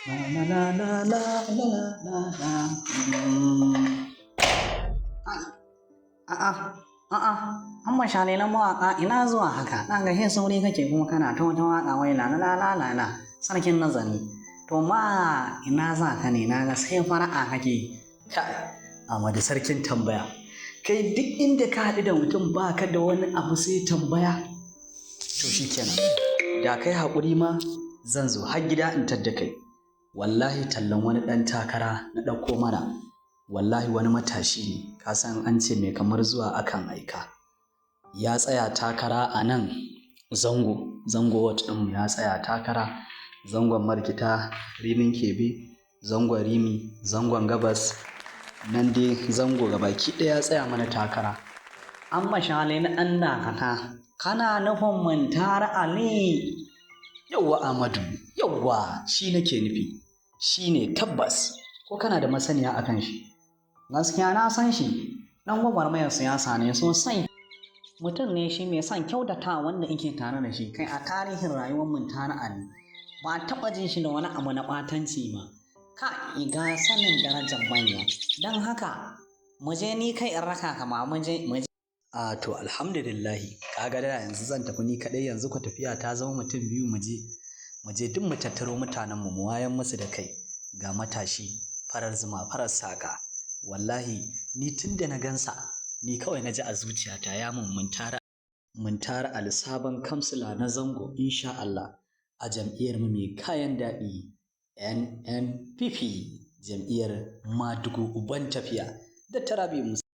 La la la la la la la. Mm. A'a, a'a, an mashalilan mawaƙa, ina zuwa haka? Na ga he sauri kake kuma kana ta wata waƙa wai la la la la la, sarkin nazari. To ma ina za ka ne? Na ga sai fara'a kake. Kai, Amadu sarkin tambaya. Kai duk inda ka haɗu da mutum ba ka da wani abu sai tambaya. To shi kenan. Da kai haƙuri ma zan zo har gida in tadda kai. Wallahi tallan wani ɗan takara na ɗauko mana. Wallahi wani matashi ne, ka san an ce mai kamar zuwa akan aika. Ya tsaya takara a nan zango, zango ward ɗinmu ya tsaya takara. Zangon Markita, Rimin Kebe, zangon Rimi, zangon Gabas, nan dai zango gabaki ɗaya ya tsaya mana takara. An mashale na ɗan dakata. Kana nufin Muntari Ali? Yawwa Amadu, yawwa shi nake nufi. Shi ne tabbas, ko kana da masaniya a kan shi? Gaskiya na san shi. Ɗan gwagwarmayar siyasa ne sosai. Mutum ne shi mai son kyautata wanda yake tare da shi. Kai, a tarihin rayuwar Muntari Ali, ba a taɓa jin shi da wani abu na ɓatanci ba. Ka ga sanin darajar manya. Don haka, mu je ni kai in raka ka ma, mu je mu je. A to alhamdulillahi, kaga da yanzu zan tafi ni kaɗai, yanzu ku tafiya ta zama mutum biyu. Mu je, mu je duk mu tattaro mutanenmu mu wayan musu da kai. Ga matashi farar zuma farar saƙa. Wallahi ni tun da na gansa ni kawai na ji a zuciyata ya mun. Muntari Ali sabon kansila na zango insha Allah a jam'iyyar mu mai kayan daɗi NNPP, jam'iyyar Madugu uban tafiya da Tarabi Musa.